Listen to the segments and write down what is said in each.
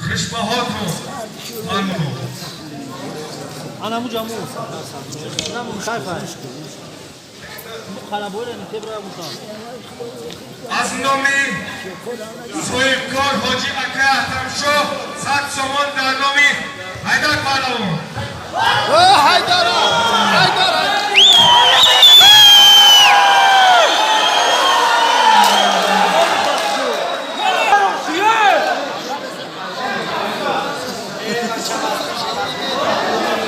Хушбаҳотро фармуд. Анаму ҷаму. Кайфа. Аз номи соҳибкор ҳоҷи ака Аҳтамшоҳ 100 сомон дар номи Ҳайдар Паҳлавон. Ҳайдара! Ҳайдара!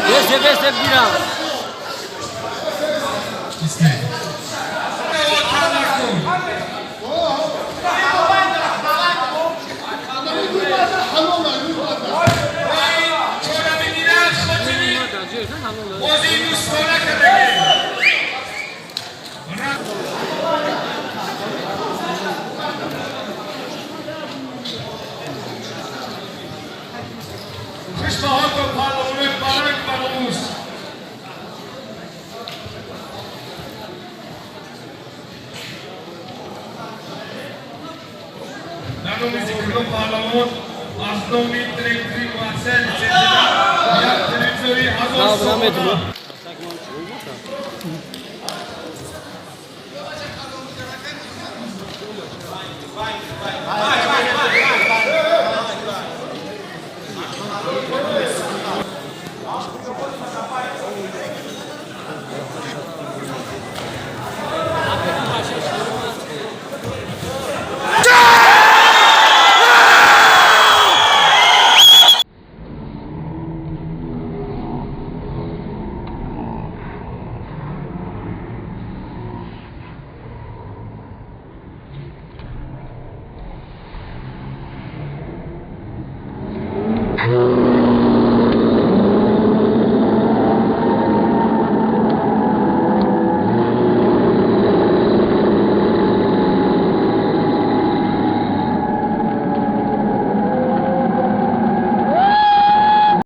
Весе, весе, бирам. Исте. Кам накун. Чора мебинад хотири бозии дӯстона кардагӣ. Хушбаҳото, паҳлавонои баранг ба номус. Дар номи Зикрулло паҳлавон аз номи директори муассисаи лицензия як телевизори 1000 сомона.